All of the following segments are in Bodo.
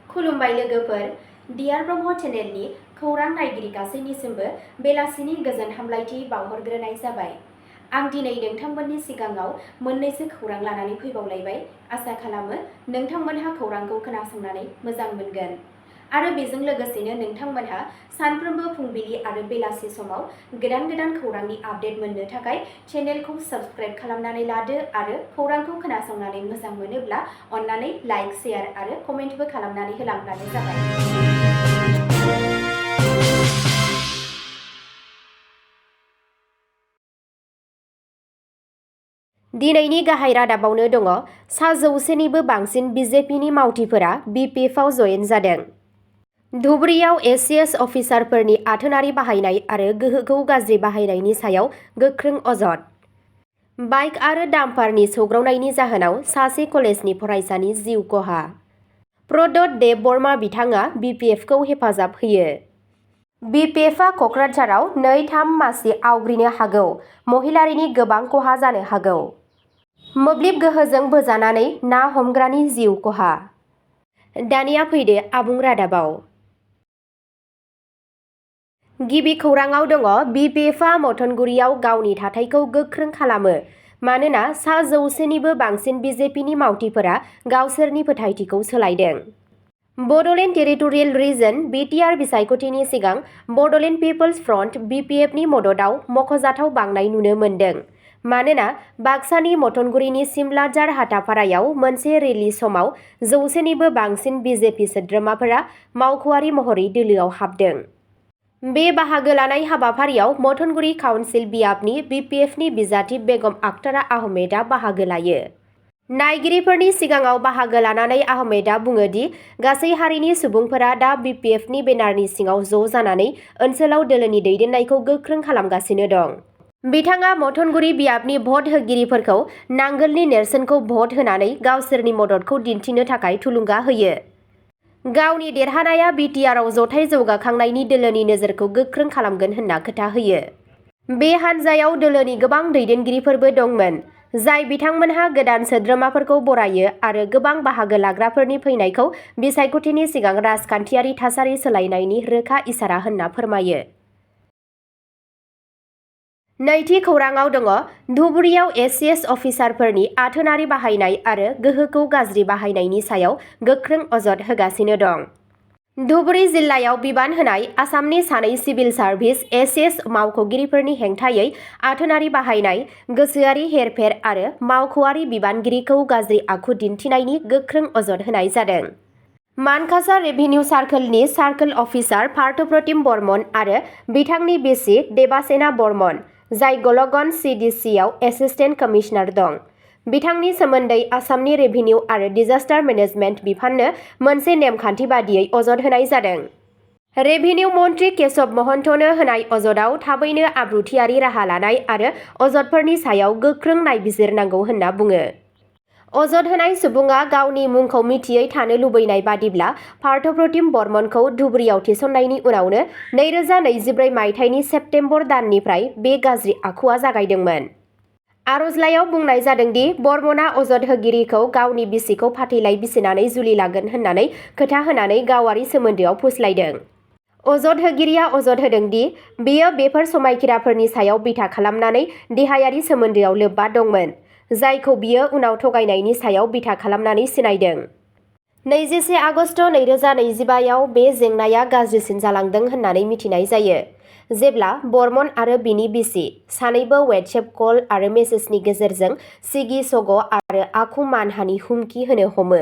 खुलुमबाय लोगोफोर, डियार ब्रह्म चेनेलनि खौरां नायगिरि गासैनिसिमबो बेलासिनि गोजोन हामलायथि बावहरग्रोनाय जाबाय। आं दिनै नोंथांमोननि सिगाङाव मोननैसो खौरां लानानै फैबावलायबाय। आसा खालामो नोंथांमोनहा खौरांखौ खोनासंनानै मोजां मोनगोन आरो बेजों लोगोसेनो नोंथांमोनहा सानफ्रोमबो फुंबिलि आरो बेलासि समाव गोदान खौरांनि आपडेट मोननो थाखाय चेनेलखौ साबस्क्राइब खालामनानै लादो आरो खौरांखौ खोनासंनानै मोजां मोनोब्ला अन्नानै लाइक, शेयार आरो कमेन्टबो खालामनानै होलांब्लानो जाबाय। दिनैनि गाहाय रादाबावनो दङ, 100निबो बांसिन बिजेपिनि मावथिफोरा बिपिएफआव जयेन जादों। धुबुरीयाव एसीएस अफिसारफोरनि आथोनारि बाहायनाय आरो गोहोखौ गाज्रि बाहायनायनि सायाव गोख्रों अजद। बाइक आरो डाम्पारनि सौग्रावनायनि जाहोनाव सासे कलेजनि फरायसानि जिउ खहा। प्रदोत देब बर्मा बिथाङा बिपिएफखौ हेफाजाब होयो। बिपिएफआ कक्राझाराव 2-3 मासि आवग्रिनो हागौ, महिलारिनि गोबां खहा जानो हागौ। मोब्लिब गोहोजों बोजानानै ना हमग्रानि जिउ खहा। दानिया फैदो आबुं रादाबाव। गिबि खौराङाव दङ, बिपिएफआ मथनगुरियाव गावनि थाथायखौ गोख्रों खालामो मानोना 100निबो बांसिन बिजेपिनि मावथिफोरा गावसोरनि फोथायथिखौ सोलायदों। बड'लेण्ड टेरिटरियेल रिजन (बिटिआर) बिसायख'थिनि सिगां बड'लेण्ड पिपल्स फ्रन्ट (बिपिएफ) नि मददआव मख'जाथाव बांनाय नुनो मोन्दों मानोना बाक्सानि मथनगुरिनि सिमलाजार हाटापारायाव मोनसे रेली समाव 100निबो बांसिन बिजेपि सोद्रोमाफोरा मावख'आरि महरै दोलोआव हाबदों। बे बाहागो लानाय हाबाफारियाव मथनगुरि काउन्सिल बियाबनि बिपिएफनि बिजाथि बेगम आखतारा आहमेदआ बाहागो लायो। नायगिरिफोरनि सिगाङाव बाहागो लानानै आहमेदआ बुङो दि गासै हारिनि सुबुंफोरा दा बिपिएफनि बेनारनि सिङाव ज' जानानै ओनसोलाव दोलोनि दैदेननायखौ गोख्रों खालामगासिनो दं। बिथाङा मथनगुरि बियाबनि भट होगिरिफोरखौ नांगोलनि नेरसोनखौ भट होनानै गावसोरनि मददखौ दिन्थिनो थाखाय थुलुंगा होयो। गावनि देरहानाया बिटिआरआव जथाय जौगाखांनायनि दोलोनि नोजोरखौ गोख्रों खालामगोन होनना खोथा होयो। बे हान्जायाव दोलोनि गोबां दैदेनगिरिफोरबो दंमोन, जाय बिथांमोनहा गोदान सोद्रोमाफोरखौ बरायो आरो गोबां बाहागो लाग्राफोरनि फैनायखौ बिसायख'थिनि सिगां राजखान्थियारि थासारि सोलायनायनि रोखा इसारा होनना फोरमायो। नैथि खौराङाव दङ, धुबुरीयाव एसीएस अफिसारफोरनि आथोनारि बाहायनाय आरो गोहोखौ गाज्रि बाहायनायनि सायाव गोख्रों अजद होगासिनो दं। धुबुरी जिल्लायाव बिबान होनाय आसामनि सानै सिभिल सार्भिस एसीएस मावख'गिरिफोरनि हेंथायै आथोनारि बाहायनाय, गोसोआरि हेरफेर आरो मावख'आरि बिबानगिरिखौ गाज्रि आखु दिन्थिनायनि गोख्रों अजद होनाय जादों। मानकासा रेभिनिउ सार्कलनि सार्कल अफिसार पार्थप्रतिम बर्मन आरो बिथांनि बिसि देबासेना बर्मन, जाय गल'गन्ज सीडीसीआव एसिस्टेन्ट कमिशनार दं, बिथांनि सोमोन्दै आसामनि रेभिनिउ आरो डिजास्टार मेनेजमेन्ट बिफाननो मोनसे नेमखान्थि बादियै अजद होनाय जादों। रेभिनिउ मन्त्रि केशब महन्तनो होनाय अजदआव थाबैनो आब्रुथियारि राहा लानाय आरो अजदफोरनि सायाव गोख्रों नायबिजिरनांगौ होनना बुङो। अजद होनाय सुबुङा गावनि मुंखौ मिथियै थानो लुबैनाय बादिब्ला, पार्थप्रतिम बर्मनखौ धुबुरीयाव थिसननायनि उनावनो 2024 मायथाइनि सेप्तेम्बर दाननिफ्राय बे गाज्रि आखुआ जागायदोंमोन। आर'जलाइयाव बुंनाय जादों दि बर्मनआ अजद होगिरिखौ गावनि बिसिखौ फाथैलाइ बिसिनानै जुलि लागोन होननानै खोथा होनानै गावारि सोमोन्दोआव फुस्लायदों। अजद होगिरिया अजद होदों दि बेयो बेफोर समायखिराफोरनि सायाव बिथा खालामनानै देहायारि सोमोन्दोआव लोब्बा दंमोन, जायखौ बियो उनाव थगायनायनि सायाव बिथा खालामनानै सिनायदों। 21 आगस्ट 2025 आव बे जेंनाया गाज्रिसिन जालांदों होननानै मिथिनाय जायो, जेब्ला बर्मन आरो बिनि बिसि सानैबो WhatsApp कल आरो मेसेजनि गेजेरजों सिगि-सग' आरो आखु मानहानि हुमखि होनो हमो।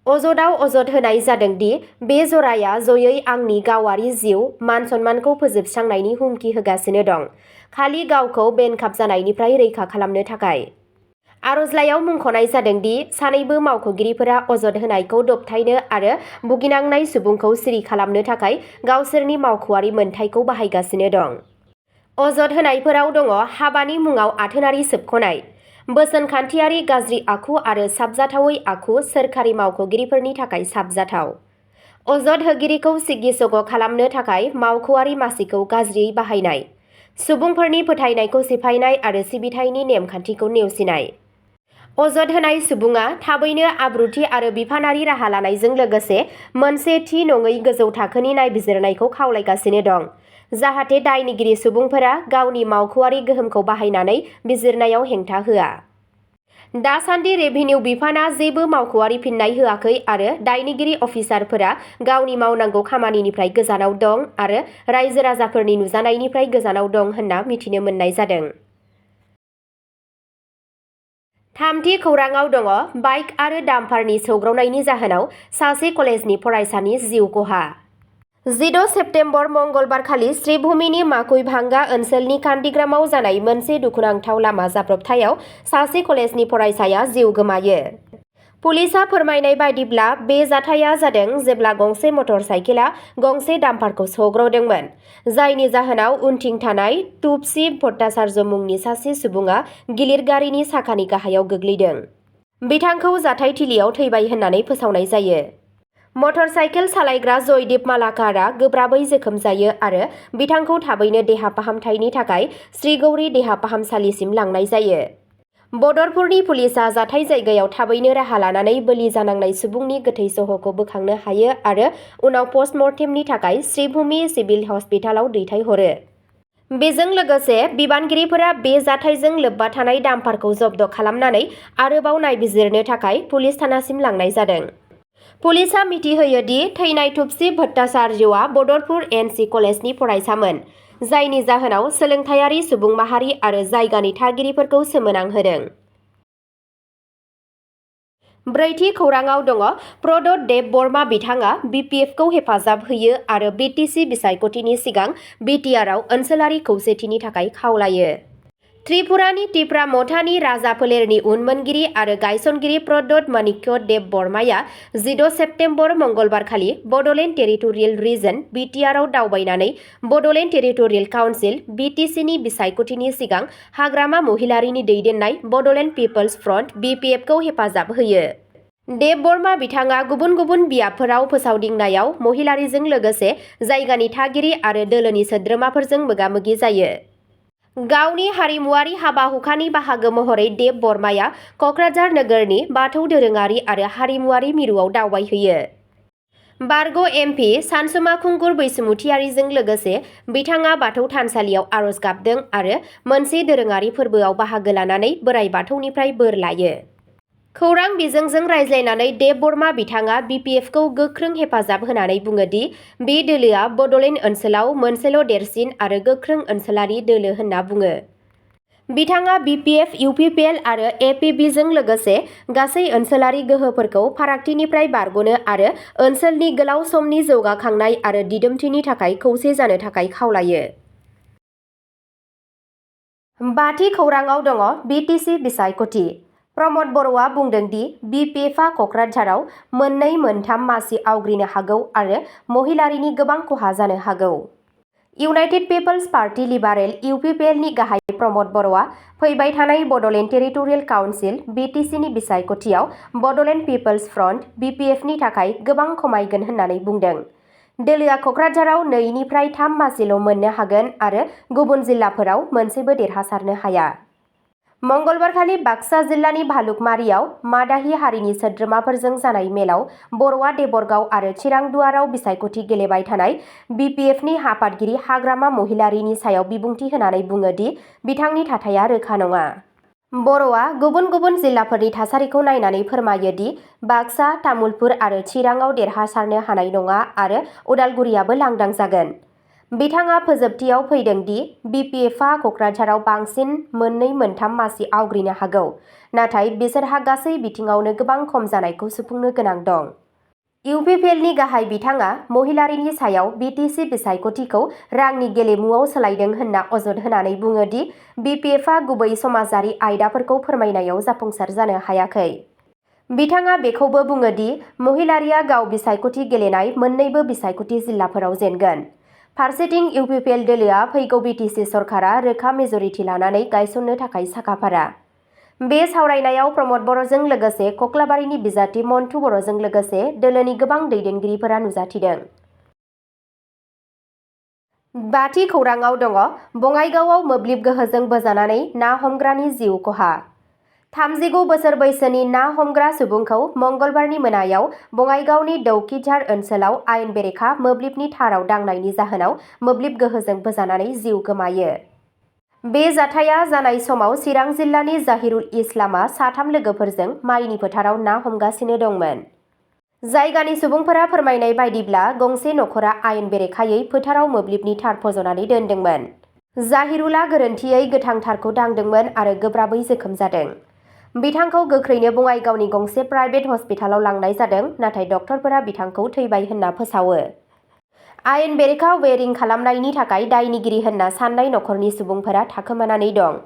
अजदआव अजद होनाय जादों दि बे जराया जयै आंनि गावारि जिउ, मान-सन्मानखौ फोजोबस्रांनायनि हुमखि होगासिनो दं, खालि गावखौ बेनकाप जानायनिफ्राय रैखा खालामनो थाखाय। आर'जलाइयाव मुंख'नाय जादों दि सानैबो मावख'गिरिफोरा अजद होनायखौ दबथायनो आरो भुगिनांनाय सुबुंखौ सिरि खालामनो थाखाय गावसोरनि मावख'आरि मोनथायखौ बाहायगासिनो दं। अजद होनायफोराव दङ हाबानि मुङाव आथोनारि सोबख'नाय, बोसोनखान्थियारि गाज्रि आखु आरो साबजाथावै आखु सोरखारि मावख'गिरिफोरनि थाखाय साबजाथाव। अजद होगिरिखौ सिगि-सग' खालामनो थाखाय मावख'आरि मासिखौ गाज्रियै बाहायनाय, सुबुंफोरनि फोथायनायखौ सिफायनाय आरो सिबिथायनि नेमखान्थिखौ नेवसिनाय। अजद होनाय सुबुङा थाबैनो आब्रुथि आरो बिफानारि राहा लानायजों लोगोसे मोनसे थि नङै गोजौ थाखोनि नायबिजिरनायखौ खावलायगासिनो दं, जाहाथे दायनिगिरि सुबुंफोरा गावनि मावख'आरि गोहोमखौ बाहायनानै बिजिरनायाव हेंथा होआ। दासान्दि रेभिनिउ बिफाना जेबो मावख'आरि फिन्नाय होआखै आरो दायनिगिरि अफिसारफोरा गावनि मावनांगौ खामानिनिफ्राय गोजानाव दं आरो रायजो राजाफोरनि नुजानायनिफ्राय गोजानाव दं होनना मिथिनो मोननाय जादों। थामथि खौराङाव दङ बाइक आरो डाम्पारनि सौग्रावनायनि जाहोनाव सासे कलेजनि फरायसानि जिउ खहा। 16 सेप्तेम्बर मंगलबारखालि श्रीभूमिनि माकुइभांगा ओनसोलनि कान्दिग्रामाव जानाय मोनसे दुखुनांथाव लामा जाब्रबथायाव सासे कलेजनि फरायसाया जिउ गोमायो। पुलिसआ फोरमायनाय बायदिब्ला बे जाथाया जादों जेब्ला गंसे मटर साइकेलआ गंसे डाम्पारखौ सौग्रावदोंमोन, जायनि जाहोनाव उनथिं थानाय तुपसी भट्टाचार्य मुंनि सासे सुबुङा गिलिर गारिनि साखानि गाहायाव गोग्लैदों। बिथांखौ जाथायथिलियाव थैबाय होननानै फोसावनाय जायो। मटर साइकेल सालायग्रा जयदीप मालाकारा गोब्राबै जोखोम जायो आरो बिथांखौ थाबैनो देहा फाहामथायनि थाखाय श्रीगौरी देहा फाहामसालिसिम लांनाय जायो। बदरपुरनि पुलिसआ जाथाय जायगायाव थाबैनो राहा लानानै बोलि जानांनाय सुबुंनि गोथै सह'खौ बोखांनो हायो आरो उनाव पस्टमर्टेमनि थाखाय श्रीभूमि सिभिल हस्पिटालाव दैथायहरो। बेजों लोगोसे बिबानगिरिफोरा बे जाथायजों लोब्बा थानाय डाम्पारखौ जब्द खालामनानै आरोबाव नायबिजिरनो थाखाय पुलिस थानासिम लांनाय जादों। पुलिसआ मिथिहोयो दि थैनाय तुपसी भट्टाचार्यआ बदरपुर एन.सि. कलेजनि फरायसामोन, जायनि जाहोनाव सोलोंथायारि सुबुं माहारि आरो जायगानि थागिरिफोरखौ सोमोनांहोदों। ब्रैथि खौराङाव दङ प्रदोत देब बर्मा बिथाङा बि.पि.एफ.खौ हेफाजाब होयो आरो बि.टि.सि. बिसायख'थिनि सिगां बि.टि.आर.आव ओनसोलारि खौसेथिनि थाखाय खावलायो। त्रिपुरानि तिप्रा मथानि राजा फोलेरनि उनमोनगिरि आरो गायसनगिरि प्रदोत माणिक्य देब बर्माया 16 सेप्तेम्बर मंगलबारखालि बड'लेण्ड टेरिटरियेल रिजन बि.टि.आर.आव दावबायनानै बड'लेण्ड टेरिटरियेल काउन्सिल बि.टि.सि.नि बिसायख'थिनि सिगां हाग्रामा महिलारिनि दैदेननाय बड'लेण्ड पिपल्स फ्रन्ट बि.पि.एफ.खौ हेफाजाब होयो। देब बर्मा बिथाङा गुबुन गुबुन बियाबफोराव फोसावदिंनायाव महिलारिजों लोगोसे जायगानि थागिरि आरो दोलोनि सोद्रोमाफोरजों मोगा-मोगि जायो। गावनि हारिमुवारि हाबा-हुखानि बाहागो महरै देब बर्माया क'क्राझार नोगोरनि बाथौ दोरोङारि आरो हारिमुवारि मिरुआव दावबायहैयो। बारग' एम.पि. सानसुमा खुंगुर बैसोमुथियारिजों लोगोसे बिथाङा बाथौ थानसालियाव आर'ज गाबदों आरो मोनसे दोरोङारि फोरबोआव बाहागो लानानै बोराइ बाथौनिफ्राय बोर लायो। खौरां बिजोंजों रायज्लायनानै देब बर्मा बिथाङा बि.पि.एफ.खौ गोख्रों हेफाजाब होनानै बुङो दि बे दोलोआ बड'लेण्ड ओनसोलाव मोनसेल' देरसिन आरो गोख्रों ओनसोलारि दोलो होनना बुङो। बिथाङा बि.पि.एफ., इउ.पि.पि.एल. आरो ए.पि.बि.जों लोगोसे गासै ओनसोलारि गोहोफोरखौ फारागथिनिफ्राय बारग'नो आरो ओनसोलनि गोलाव समनि जौगाखांनाय आरो दिदोमथिनि थाखाय खौसे जानो थाखाय खावलायो। बाथि खौराङाव दङ बि.टि.सि. बिसायख'थि। प्रमद बर'आ बुंदों दि बि.पि.एफ.आ क'क्राझाराव मोननै-मोनथाम मासि आवग्रिनो हागौ आरो महिलारिनि गोबां खहा जानो हागौ। United people's party liberal UPPL. नि गाहाय प्रमद बर'आ फैबाय थानाय बड'लेण्ड टेरिटरियेल काउन्सिल बि.टि.सि.नि बिसायख'थियाव बड'लेण्ड पिपल्स फ्रन्ट बि.पि.एफ.नि थाखाय गोबां खमायगोन होननानै बुंदों। दोलोआ क'क्राझाराव 2-3 मासिल' मोननो हागोन आरो गुबुन जिल्लाफोराव मोनसेबो देरहासारनो हाया। मंगलबारखालि बाक्सा जिल्लानि भालुकमारियाव मादाहि हारिनि सोद्रोमाफोरजों जानाय मेलाव बर'आ देबरगाव आरो चिरांदुवाराव बिसायख'थि गेलेबाय थानाय बि.पि.एफ.नि आफादगिरि हाग्रामा महिलारिनि सायाव बिबुंथि होनानै बुङो दि बिथांनि थाथाया रोखा नङा। बर'आ गुबुन गुबुन जिल्लाफोरनि थासारिखौ नायनानै फोरमायो दि बाक्सा, तामुलपुर आरो चिराङाव देरहासारनो हानाय नङा आरो उदालगुरियाबो लांदां जागोन। बिथाङा फोजोबथियाव फैदों दि बि.पि.एफ.आ क'क्राझाराव बांसिन 2-3 मासि आवग्रिनो हागौ, नाथाय बिसोरहा गासै बिथिङावनो गोबां खम जानायखौ सुफुंनो गोनां दं। इउ.पि.पि.एल.नि गाहाय बिथाङा महिलारिनि सायाव बि.टि.सि. बिसायख'थिखौ रांनि गेलेमुआव सोलायदों होनना अजद होनानै बुङो दि बि.पि.एफ.आ गुबै समाजारि आयदाफोरखौ फोरमायनायाव जाफुंसार जानो हायाखै। बिथाङा बेखौबो बुङो दि महिलारिया गाव बिसायख'थि गेलेनाय मोन्नैबो बिसायख'थि जिल्लाफोराव जेनगोन। फारसेथिं इउ.पि.पि.एल. दोलोआ फैगौ बि.टि.सि. सरकारा रोखा मेजरिटि लानानै गायसननो थाखाय साखाफारा। बे सावरायनायाव प्रमद बर'जों लोगोसे कक्लाबारिनि बिजाथि मन्टु बर'जों लोगोसे दोलोनि गोबां दैदेनगिरिफोरा नुजाथिदों। बाथि खौराङाव दङ बङाइगावआव मोब्लिब गोहोजों बोजानानै ना हमग्रानि जिउ खहा। 39 बोसोर बैसोनि ना हमग्रा सुबुंखौ मंगलबारनि मोनायाव बङाइगावनि दौकिझार ओनसोलाव आयेन बेरेखा मोब्लिबनि थाराव दांनायनि जाहोनाव मोब्लिब गोहोजों बोजानानै जिउ गोमायो। बे जाथाया जानाय समाव चिरां जिल्लानि जाहिरुल इस्लामआ 3 लोगोफोरजों माइनि फोथाराव ना हमगासिनो दंमोन। जायगानि सुबुंफोरा फोरमायनाय बायदिब्ला गंसे नखरा आयेन बेरेखायै फोथाराव मोब्लिबनि थार फज'नानै दोनदोंमोन। जाहिरुलआ गोरोन्थियै गोथां थारखौ दांदोंमोन आरो गोब्राबै जोखोम जादों। बिथांखौ गोख्रैनो बङाइगावनि गंसे प्राइभेट हस्पिटालाव लांनाय जादों, नाथाय डक्टरफोरा बिथांखौ थैबाय होनना फोसावो। आयेन बेरेखा वेरिं खालामनायनि थाखाय दायनिगिरि होनना साननाय नखरनि सुबुंफोरा थाखोमानानै दं।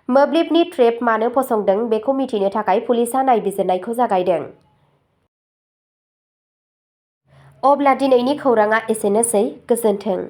मोब्लिबनि ट्रेप मानो फसंदों बेखौ मिथिनो थाखाय पुलिसआ नायबिजिरनायखौ जागायदों। अब्ला दिनैनि खौरांआ एसेनोसै, गोजोन्थों।